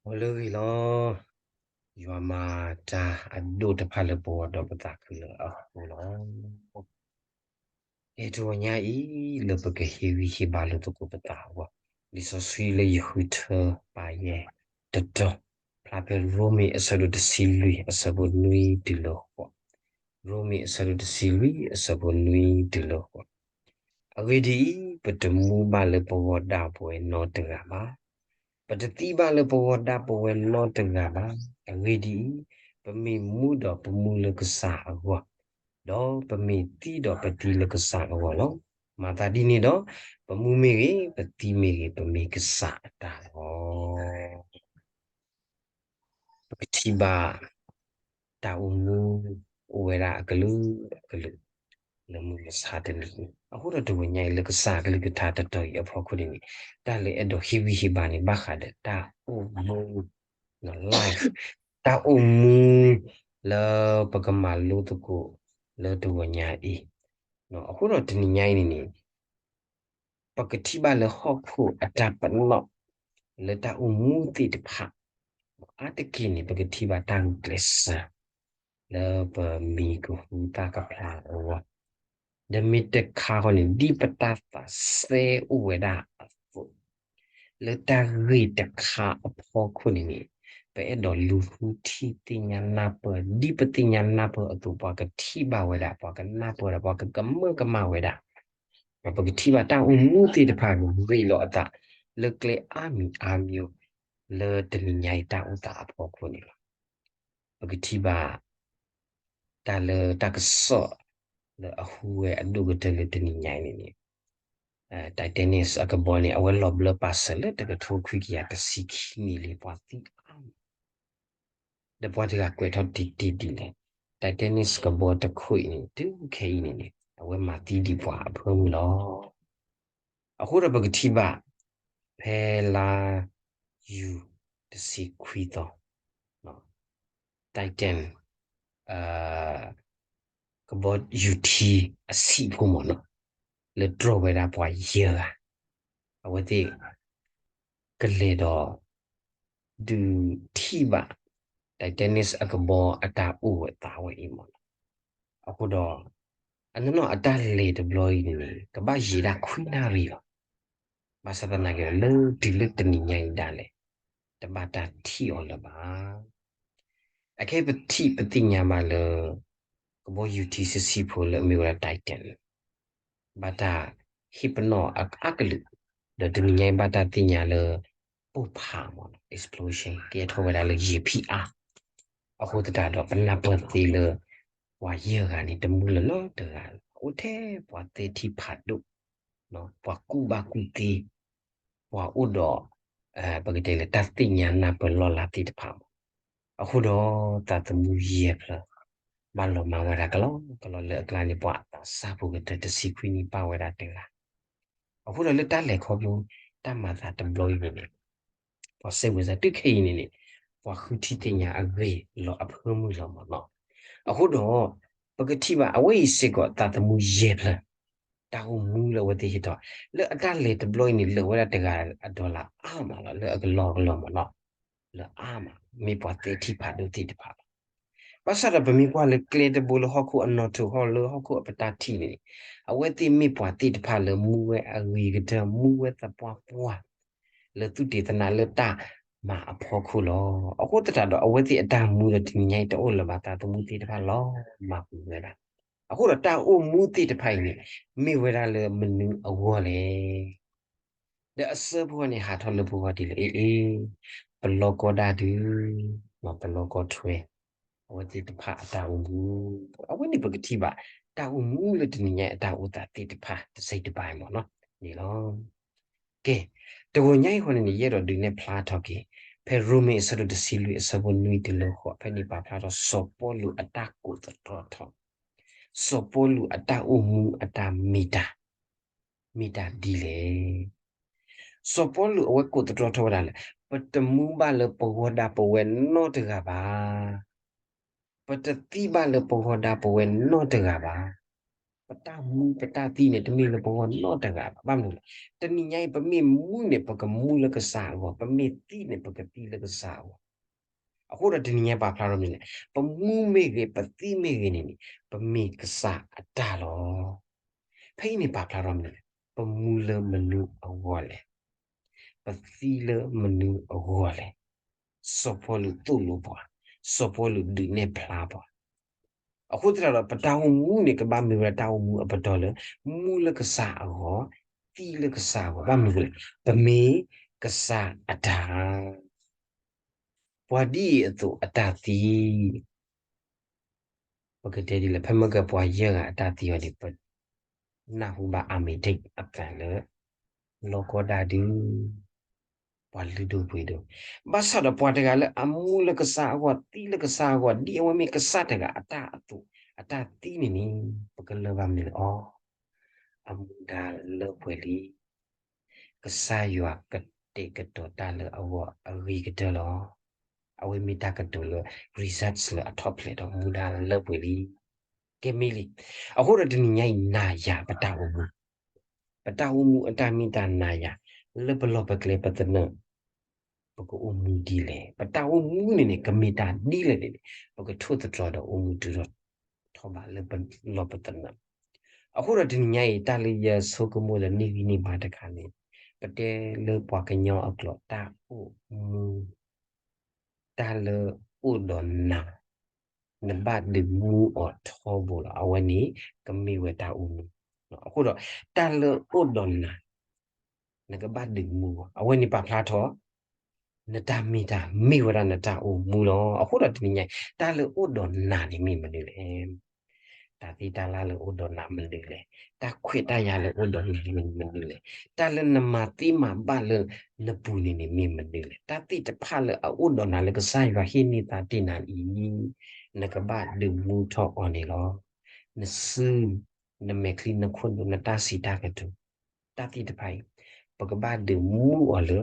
အိၣ်လၢဂ့ၤလီၤ. ယွၤမၤတၢ်အဒိၣ်တဖၣ်လၢပဂီၢ်ဒီးပသးခုလၢအဃိလီၤ. ကဲ တဂီၤညါအံၤ လၢပကဟ့ၣ်ဂံၢ်ဟ့ၣ်ဘါလိာ်သကိးပသးအဂီၢ်, လံာ်စီဆှံလၢယဃုထၢပာ်ယဲၢ်တတီၤ, ဖျါဖဲရိမ့ၤအဆၢဒိၣ်တဆံလွံၢ်အဆၢဖိနွံတုၤလၢဃိး, ရိမ့ၤအဆၢဒိၣ်တဆံလွံၢ်အဆၢဖိနွံတုၤလၢဃိး. အဂ့ၢ်ဒ်အံၤ, ပတမူဘၣ်လၢပဂီၢ်ဒၣ်ပဝဲနီတဂၤဘၣ်. ပတသံဘၣ်လၢပဂီၢ်ဒၣ်ပဝဲနီတဂၤဘၣ်. အဂ့ၢ်ဒ်အံၤ, ပမ့ၢ်မူဒီးပမူလၢကစၢ်အဂီၢ်, ဒီးပမ့ၢ်သံဒီးပသံလၢကစၢ်အဂီၢ်လီၤ. မၤသးဒ်န့ၣ်ဒီး, ပမူမ့ၢ်ဂ့ၤ, ပသံမ့ၢ်ဂ့ၤ, ပမ့ၢ်ကစၢ်အတၢ်လီၤ. ပကထံၣ်ဘၣ် တၢ်အိၣ်မူ အိၣ်ဝဲဒၣ်အကလုာ်ကလုာ် လၢမုၢ်မဆါတနံၤအံၤ, အဃိဒီးတဂီၤညါအံၤ လၢကစၢ်ကလုၢ်ကထါတတီၤအံၤအဖီခိၣ်န့ၣ်န့ၣ်, တၢ်လၢအဲၣ်ဒိးဟ့ၣ်ဂံၢ်ဟ့ၣ်ဘါန့ၣ် ဘၣ်ဃးဒီးတၢ်အိၣ်မူ life, တၢ်အိၣ်မူ လၢပကမၤလိသကိးလၢတဂီၤညါအံၤ, အဃိဒီးတနံၤညါအံၤန့ၣ်န့ၣ် ပကထံၣ်ဘၣ်လၢဟီၣ်ခိၣ်အတၢ်ပနီၣ် လၢတၢ်အိၣ်မူသ့ၣ်တဖၣ်, အါတက့ၢ်န့ၣ် ပကထံၣ်ဘၣ်တၢ်ဂုာ်ကျဲးစၢး လၢပမံၤကဟူသၣ်ကဖျါအဂီၢ်, ဒီးမ့ၢ်တခါဃီန့ၣ် ဒ်ပတၢ်သးစဲအိၣ်ဝဲဒၣ်အသိး လၢတၢ်ဂ့ၢ်တခါအဖီခိၣ်န့ၣ်န့ၣ်, ပအဲၣ်ဒိးလူၤဃုထံၣ်သ့ၣ်ညါနၢ်ပၢၢ် ဒ်ပသ့ၣ်ညါနၢ်ပၢၢ်အသိး ပှၤကထံၣ်ဘၣ်ဝဲဒၣ်, ပှၤကနၢ်ပၢၢ်ဝဲဒၣ်, ပှၤကကမၢကမၣ်ဝဲဒၣ်, ဒီးပကထံၣ်ဘၣ်တၢ်အိၣ်မူသ့ၣ်တဖၣ်ဂ့ၤလီၤအသး လၢကျဲအါမံၤအါမံၤ လၢတနံၤညါအံၤတၢ်အိၣ်သးအဖီခိၣ်န့ၣ်လီၤ. ပကထံၣ်ဘၣ် တၢ်လၢတၢ်ကစီၣ် လၢအဟူဝဲအဒိၣ်ကတၢၢ်လၢတနံၤညါအံၤန့ၣ်န့ၣ်, Titanic အကဘီန့ၣ် အဝဲလီၤဘျၢပာ်စၢၤလၢတကထိခွံကယၤတဆံခံနံၣ်လံ ပှၤသံအါမံၤ ဒီးပှၤတဂၤကွဲးထီၣ်တံၢ်တံၢ်ဒ်လဲၣ်, Titanic ကဘီတခိၣ်အံၤန့ၣ် တုၤခဲအံၤန့ၣ်န့ၣ် အဝဲမၤသံဒံးပှၤအဖၢမုၢ်လီၤ. အဃိဒီးပကထံၣ်ဘၣ် ဖဲလါယူၤတဆံခွံသီ Titan ကဘီယူၤထံအဆံးဖိမ့ၢ်နီၤ, လၢတြီၢ်ဝဲဒၣ်ပှၤယဲၢ်ဂၤ, အဝဲသ့ၣ် ကလဲၤဒီး ဒုးထံၣ်ဘၣ် Titanic အကဘီအတၢ်အိၣ်ဝဲသးဝဲအံၤမ့ၢ်နီၤ. အဃိဒီး အနီၢ်နီၢ်အတၢ်လဲၤတဘျီအံၤန့ၣ်န့ၣ် ကဘၣ်ယံာ်ဒၣ်ခွံနၣ်ရံၣ်လီၤ. ဘၣ်ဆၣ်သနာ်က့ဒီး လၢတုၤလၢတနံၤညါအံၤဒၣ်လဲာ် တဘၣ်တၢ်ထံၣ်အီၤလၢၤဘၣ်. အခဲအံၤပထံၣ်ပသ့ၣ်ညါဘၣ်လၢ ကဘီယူၤထံဆံးဆံးဖိလၢအမ့ၢ်ဝဲဒၣ် Titan ဘၣ်တၢ်ဟ့ၣ်ပနီၣ်အကလုာ်, ဒီးတနံၤညါအံၤဘၣ်တၢ်သ့ၣ်ညါလၢ ပိၢ်ဖးမ့ၢ်နီၤ explosion ကဲထီၣ်ဝဲဒၣ်လၢယံာ်ဖံးအါ, အဃိသတးဒီး ပနၢ်ပၢၢ်သ့လၢ ပှၤယဲၢ်ဂၤန့ၣ် တမူလၢၤလၢၤတဂၤ, အိၣ်ထဲပှၤသ့ထံဖးဒိၣ်, ပှၤကူၣ်ဘၣ်ကူၣ်သ့, ပှၤအိၣ်ဒီး ပကတဲလၢတၢ်သ့ၣ်ညါနၢ်ပၢၢ်လီၢ်လၤသ့ၣ်တဖၣ်မ့ၢ်, အဃိဒီးသးသမူယဲၢ်ဖျၢၣ် ဘၣ်လီၤမၢ်ဝဲဒၣ်ကလီကလီလၢအကျါန့ၣ် ပှၤအသးစၢ်ဖိကတၢၢ်တဆံခွံနံၣ်ပၣ်ဝဲဒၣ်တဂၤ, အဃိဒီးလၢတၢ်လဲၤခီဖျိ တၢ်မၤသးတဘျီအံၤန့ၣ်န့ၣ် ပှၤစဲးဝဲစဲးတုၤခဲအံၤန့ၣ်န့ၣ် ပှၤဃုထံၣ်သ့ၣ်ညါအဂ့ၢ်လီၤအဖၢမုၢ်လီၤမ့ၢ်နီၤ. အဃိဒီး ပကထံၣ်ဘၣ်အဝဲအံၤစ့ၢ်ကီးသးသမူယဲၢ်ဖျၢၣ် တၢ်အိၣ်မူလၢအဝဲသ့ၣ်ဟ့ၣ်ထီၣ် လၢအတၢ်လဲၤတဘျီအံၤန့ၣ် လၢာ်ဝဲဒၣ်တဂၤအဒီလၣ်အါမးလီၤ လၢအကလီကလီမ့ၢ်နီၤ, လၢအါမး မ့ၢ်ပှၤသ့ထံဖးဒိၣ်သ့ၣ်တဖၣ်လီၤ. ဘၣ်ဆၣ်ဒီးပမ့ၢ်ကွၢ်လၢကျဲတဘိလၢဟီၣ်ခိၣ်အနီၣ်ထိးဟီၣ်လၢဟီၣ်ခိၣ်အပတၢ်ထံးန့ၣ် အဝဲသ့ၣ်မ့ၢ်ပှၤသ့ၣ်တဖၣ်လၢမူဝဲအဂ့ၤကတၢၢ် မူဝဲသပှၢ်ပှၢ် လၢသူၣ်တ့ၢ်သနးလၢတၢ်မၤအဖီခိၣ်လီၤ. အဃိသတးဒီး အဝဲသ့ၣ်အတၢ်မူဒီးတနံၤညါအံၤတအိၣ်လၢၤဘၣ် သးသမူသ့ၣ်တဖၣ်လီၤမၢ်ကွံာ်ဝဲဒၣ်. အဃိဒီးတၢ်အိၣ်မူသ့ၣ်တဖၣ်အံၤန့ၣ် မ့ၢ်ဝဲဒၣ်လၢမနုၤအဂီၢ်လဲၣ်. ဒီးအဆၢဖိန့ၣ် ဟးထီၣ်လၢပဂီၢ်ဒ်လဲၣ်, အ့ အ့ ပလီၢ်ကီၢ်ဒၣ်ဒုး, ပလီၢ်ကီၢ်ထွဲ, အဝဲသ့ၣ်တဖၣ်အတၢ်အိၣ်မူ, အဝဲန့ၣ်ပကထံၣ်ဘၣ် တၢ်အိၣ်မူလၢတနံၤညါအတၢ်အိၣ်သးသ့ၣ်တဖၣ်တစိတ်တပိုင်းမ့ၢ်နီၤ, န့ၣ်လီၤ. ကဲ, တဂီၤညါအံၤဃီန့ၣ်န့ၣ် ယအဲၣ်ဒိးဒုးနဲၣ်ဖျါထီၣ်က့ၤ ဖဲရိမ့ၤအဆၢဒိၣ်တဆံလွံၢ်အဆၢဖိနွံတုၤလၢဃိး ဖဲန့ၣ်ပာ်ဖျါထီၣ်စီၤပီလူးအတၢ်ကိးသတြီထီၣ်, စီၤပီလူးအတၢ်အိၣ်မူအတၢ်မ့ၢ်တၢ် မ့ၢ်တၢ်ဒ်လဲၣ်. စီၤပီလူးအဝဲကိးသတြီထီၣ်ဝဲဒၣ်လၢ ပတမူဘၣ်လၢပဂီၢ်ဒၣ်ပဝဲနီတဂၤဘၣ်. ပတသံဘၣ်လၢပဂီၢ်ဒၣ်ပဝဲနီတဂၤဘၣ်. ပတၢ်မူပတၢ်သံန့ၣ် တမ့ၢ်လၢပဂီၢ်နီတဂၤဘၣ်. ဘၣ်မနုၤလဲၣ်, တနံၤညါအံၤ ပမ့ၢ်မူန့ၣ် ပကမူလၢကစၢ်အဂီၢ်, ပမ့ၢ်သံန့ၣ် ပကသံလၢကစၢ်အဂီၢ်. အဃိဒီးတနံၤညါပာ်ဖျါထီၣ်မနုၤလဲၣ်, ပမူမ့ၢ်ဂ့ၤ ပသံမ့ၢ်ဂ့ၤန့ၣ်န့ၣ် ပမ့ၢ်ကစၢ်အတၢ်လီၤ. ဖဲအံၤန့ၣ်ပာ်ဖျါထီၣ်မနုၤလဲၣ်, ပမူလၢမနုၤအဂီၢ်လဲၣ်. ပသံလၢမနုၤအဂီၢ်လဲၣ်. စီၤပီလူးသိၣ်လိပှၤ, စီၤပီလူးဒုးနဲၣ်ဖျါပှၤ. အဃိသတးဒီး ပတၢ်အိၣ်မူန့ၣ် ကဘၣ်မ့ၢ်ဝဲဒၣ်တၢ်အိၣ်မူအပတီၢ်လၢ မူလၢကစၢ်အဂီၢ်, သံလၢကစၢ်အဂီၢ်. ဘၣ်မနုၤလဲၣ်, ပမ့ၢ်ကစၢ်အတၢ် ပှၤဒ်အံၤအသိးအတၢ်သံ, ပကတဲဒ်လဲၣ်, ဖဲမ့ၢ်ကပှၤယဲၢ်ဂၤအတၢ်သံအီၤန့ၣ် ပနၢ်ဟူဘၣ် Armytage အသံလၢ လီၢ်ကီၢ်ဒၣ်ဒုး ပှၤလုၢ်ဒိၣ်ပှ့ၤဒိၣ်, ဘၣ်ဆၣ်ဒီးပှၤတဂၤလၢအမူလၢကစၢ်အဂီၢ် သံလၢကစၢ်အဂီၢ် ဒ်အဝဲမ့ၢ်ကစၢ်တဂၤအတၢ်အသိး အတၢ်သံန့ၣ်န့ၣ် ပကလၢၢ်ဘၣ်မနုၤလဲၣ်အီၤ, အမူဒါလၢပှဲၤလံ. ကစၢ်ယွၤကတဲာ်ကတီၤတၢ်လၢအဂီၢ်အဂ့ၤကတၢၢ်လီၤ. အဝဲမ့ၢ်တၢ်ကတိၤလၢ results လၢအထီၣ်ဖျဲးဒီးမူဒါလၢပှဲၤလံ. ကဲမ့ၢ်လံ. အဃိဒီးတနံၤညါအံၤ နၤယၤပတၢ်အိၣ်မူ, ပတၢ်အိၣ်မူအတၢ်မ့ၢ်တၢ်နၤယၤ လၢပလီၢ်ပကျဲပသနၢၣ် ပကအိၣ်မူဒ်လဲၣ်. ပတၢ်အိၣ်မူန့ၣ်န့ၣ် ကမ့ၢ်တၢ်ဒ်လဲၣ်န့ၣ်န့ၣ် ပကထိၣ်သတြီၤဒီးအိၣ်မူတုၤထီၣ်ဘၣ်လၢပလီၢ်ပသနၢၣ်. အဃိဒီးတနံၤညါအံၤ တၢ်လၢယဆိကမိၣ်လၢနံၣ်ဂံၢ်နံၣ်ဘါတခါန့ၣ် ပတဲလၢပှၤကညီအကျိာ် တၢ်အိၣ်မူ တၢ်လၢအိၣ်ဒီးနၤ နဘၣ်ဒုးမူအီၤထီဘိလီၤ. အဝဲန့ၣ် ကမ့ၢ်ဝဲတၢ်အိၣ်မူ. အဃိဒီး တၢ်လၢအိၣ်ဒီးနၤ နကဘၣ်ဒုးမူအီၤ အဝဲန့ၣ်ပာ်ဖျါထီၣ် နတၢ်မ့ၢ်တၢ် မ့ၢ်ဝဲဒၣ်နတၢ်အိၣ်မူလီၤ. အဃိဒီးတနံၤညါအံၤ တၢ်လၢအိၣ်ဒီးနၤန့ၣ်မ့ၢ်မနုၤလဲၣ်. တၢ်သ့တၢ်လၢ်လၢအိၣ်ဒီးနၤမနုၤလဲၣ်. တၢ်ခွဲးတၢ်ယာ်လၢအိၣ်ဒီးနၤန့ၣ်မနုၤလဲၣ်. တၢ်လၢနမၤသ့မၤဘၣ်လၢနပူၤန့ၣ်န့ၣ်မ့ၢ်မနုၤလဲၣ်. တၢ်သ့ၣ်တဖၣ်လၢအအိၣ်ဒီးနၤလၢကစၢ်ယွၤဟ့ၣ်န့ၢ်သးတ့ၢ်နၤအံၤ နကဘၣ်ဒုးမူထီၣ်အီၤန့ၣ်လီၤ. နစု နမဲာ်ချံ နခိၣ်နူာ် နတၢ်စံးတၢ်ကတိၤ တၢ်သ့ၣ်တဖၣ်အံၤ ပကဘၣ်ဒုးမူအီၤလၢ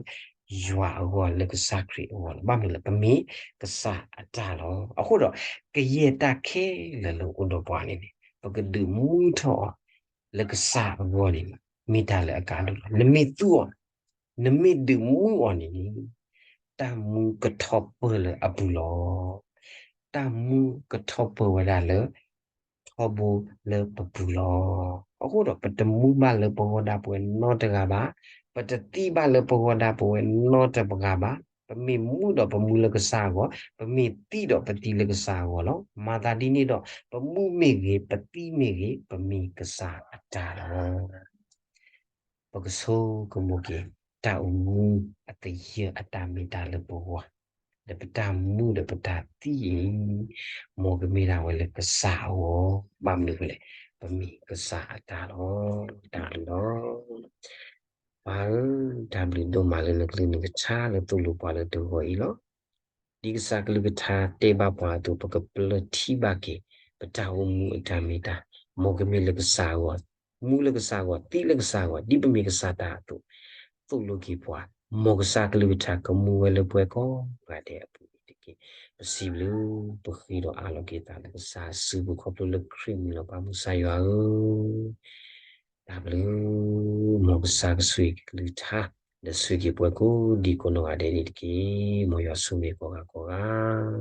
ယွၤအဂီၢ် လၢကစၢ်ခရံာ်အဂီၢ်လီၤ. ဘၣ်မနုၤလဲၣ် ပမ့ၢ်ကစၢ်အတၢ်လီၤ. အဃိဒီး ကယဲၢ်တၢ်ခဲလၢာ်လၢအိၣ်ဒီးပှၤန့ၣ်န့ၣ် ပကဒုးမူထီၣ်အီၤ လၢကစၢ်အဂီၢ်န့ၣ် မ့ၢ်တၢ်လၢအကါဒိၣ်လီၤ. နမ့ၢ်သူအီၤ နမ့ၢ်ဒုးမူအီၤန့ၣ်န့ၣ် တၢ်မူကထီၣ်ပၢၢ်လၢအပူၤလီၤ. တၢ်မူကထီၣ်ပၢၢ်ဝဲဒၣ်လၢ ထီဘိလၢပပူၤလီၤ. အဃိဒီး ပတမူဘၣ်လၢပဂီၢ်ဒၣ်ပဝဲနီတဂၤဘၣ်, ပတသံဘၣ်လၢပဂီၢ်ဒၣ်ပဝဲနီတဂၤဘၣ်, ပမ့ၢ်မူဒီးပမူလၢကစၢ်အဂီၢ်, ပမ့ၢ်သံဒီးပသံလၢကစၢ်အဂီၢ်လီၤ. မၤသးဒ်န့ၣ်ဒီး ပမူမ့ၢ်ဂ့ၤ, ပသံမ့ၢ်ဂ့ၤ, ပမ့ၢ်ကစၢ်အတၢ်လီၤ. ပကဆိကမိၣ်က့ၤ တၢ်အိၣ်မူအသယၢၢ်အတၢ်မ့ၢ်တၢ်လၢပဂီၢ်, ဒီးပတၢ်မူဒီးပတၢ်သံအံၤ မ်ကမ့ၢ်ဒၣ်ဝဲလၢကစၢ်အဂီၢ်, ဘၣ်မနုၤလဲၣ်, ပမ့ၢ်ကစၢ်အတၢ်လီၤ. တၢ်ဘျုးလီၤ. ပၢ်ဧၢ, တၢ်ဘျုးဒိၣ်မးလၢနကလုၢ်နကထါလၢသိၣ်လိပှၤလၢတဂီၤအံၤလီၤ. ဒ်ကစၢ်ကလုၢ်ကထါတဲဘၣ်ပှၤအသိး ပကပျၢၢ်ထံၣ်ဘၣ်က့ၤ ပတၢ်အိၣ်မူအတၢ်မ့ၢ်တၢ်, မ်ကမ့ၢ်လၢကစၢ်အဂီၢ်, မူလၢကစၢ်အဂီၢ်, သံလၢကစၢ်အဂီၢ်, ဒ်ပမ့ၢ်ကစၢ်တၢ်အသိး, သိၣ်လိက့ၤပှၤ, မ်ကစၢ်ကလုၢ်ကထါကမူဝဲလၢပှၤကိးဂၤဒဲးအပူၤန့ၣ်တက့ၢ်. ပစံးဘျုး, ပဃ့ဒီးအးလီၤက့ၤသးလၢကစၢ်အစုပူၤခီဖျိလၢခရံာ်မံၤလီၤ. ပၢ်မုၢ်ကစၢ်ယွၤဧၢ တၢ်ဘျုး, မ်ကစၢ်ကဆိၣ်ဂ့ၤကလုၢ်ကထါ, ဒီးဆိၣ်ဂ့ၤက့ၤပှၤကိးဒံကိးနီၢ်ဂၤဒဲးန့ၣ်တက့ၢ်. မ်ယွၤဆိၣ်ဂ့ၤကိးဂၤကိးဂၤ